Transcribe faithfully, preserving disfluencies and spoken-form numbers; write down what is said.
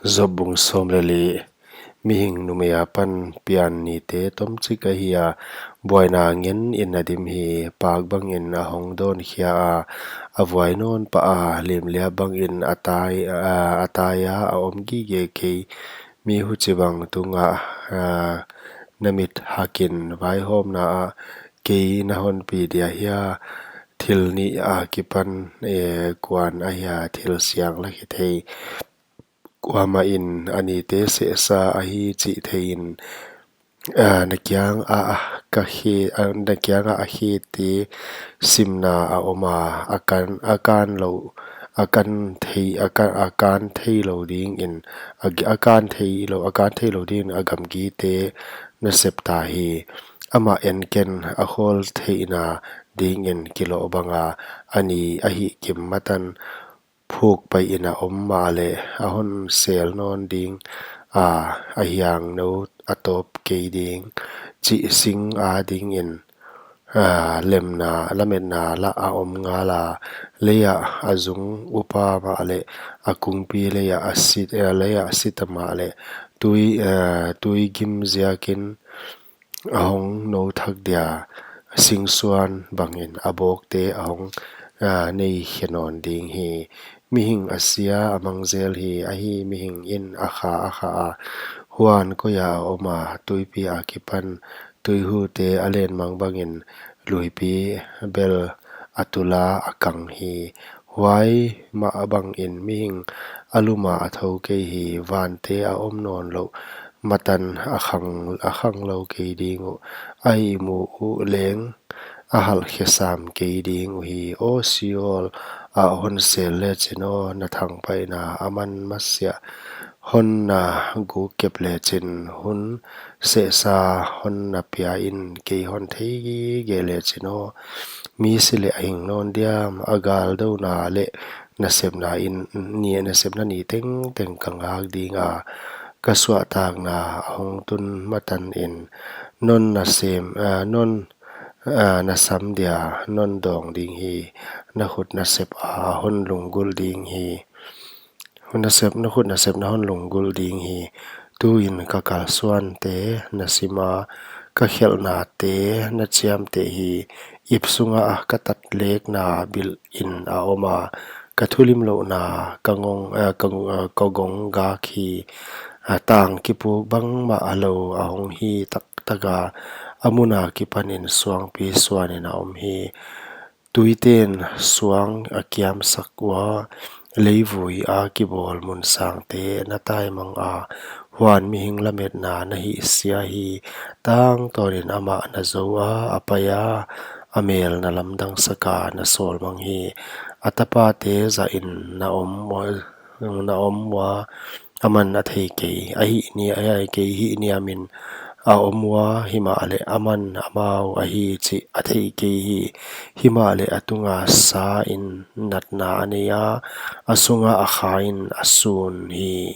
Job bung sawm leh li. Mihing numei akipan pian nite tomchik ahi a, buaina ngen in a dim hi. Pak bangin a hong dawn khia a, a vuai nawn pah a, limliap bangin a tai, a, a tai a, a om gige kei. Mi huchibang tungah, a, na mit hakin vaihawmna ah kei na hon pi dia hia? Thil nih akipan, e, kuan ahia thil siang la hi thei? Kuamah in a nite sehsa ahi chih thei in, a, na kiang a, a, ka he, a, na kiang a, a hete simna a om a, a kan, a kan lou, a kan thei, a kan, a kan thei lou dingin, a, a kan thei lou, a kan thei lou dingin a gamgite na sep ta hi. Amah en ken, a khawl theihna dingin kiloh banga, a ni a hihkim matan phuk pai in a om mahleh, a hon sel nawn ding a, a hiang nou a tawp kei ding, chih sing a dingin, a, lemna, lametna lah a om ngal a, lei ah a zung upa mahleh, a kungpi lei ah a sit, a, lei ah a sit a mahleh, tui, a, tui gim ziakin, a hong nou thak dia, singsuan bangin a bawkte a hong, a, nei khe nawn ding hi. Mihing a sia a mang zel hi, ahi mihing in a kha a kha a, huan koi a a om a, tuipi akipan tuihute a len mang bangin luipi bel a tul a a kang hi. Huai mah bangin mihing a lum a a thou kei hi. Vante a om nawn louh matan a khang, a khang lou kei ding uh, a ihmu uh leng a halh khe sam kei ding uhi. Aw Sheol ah hon sel lechin aw, na thangpaihna a man masiah hon na guk kep lechin, hun sehsa hon na pia in kei hon thei gige lechin aw. Mi si leh a hing nawn diam? A galdouna leh nasepna in, ni, nasepna ni tengteng ka ngak ding a, ka suahtakna a hong tun matan in, non nasem, a, non, a, na sam dia non dawng ding hi. Na khut nasep a hon lunggulh ding hi. Hun nasep, na khut nasepna hon lunggulh ding hi. Tuin ka kalsuante na sim a, ka khelhnate na chiamteh hi. Ip sunga ka tatlekna bilh in a om a, ka thulimlouhna ka ngong, a, ka, a, ka gong gak hi. A, tang kipuk bangmah a lou a hong hi taktak a, a mun akipanin suangpi suanin a om hi. Tuiten suang a kiamsak ua, leivui a kibawl mun sangte na taimang a, huan mihing lametna na hihsia hi. Tangtawnin amah na zou a, a pai a, a mel na lamdangsak a, na sawlmang hi. A tapate zahin na om ua, na om ua, aman a thei kei, a hih ni, a hih kei hih niamin a om ua, himahleh aman amau ahi chih a thei kei hi. Himahleh a tunga sa in natna a nei a, a sunga a kha in a sun hi.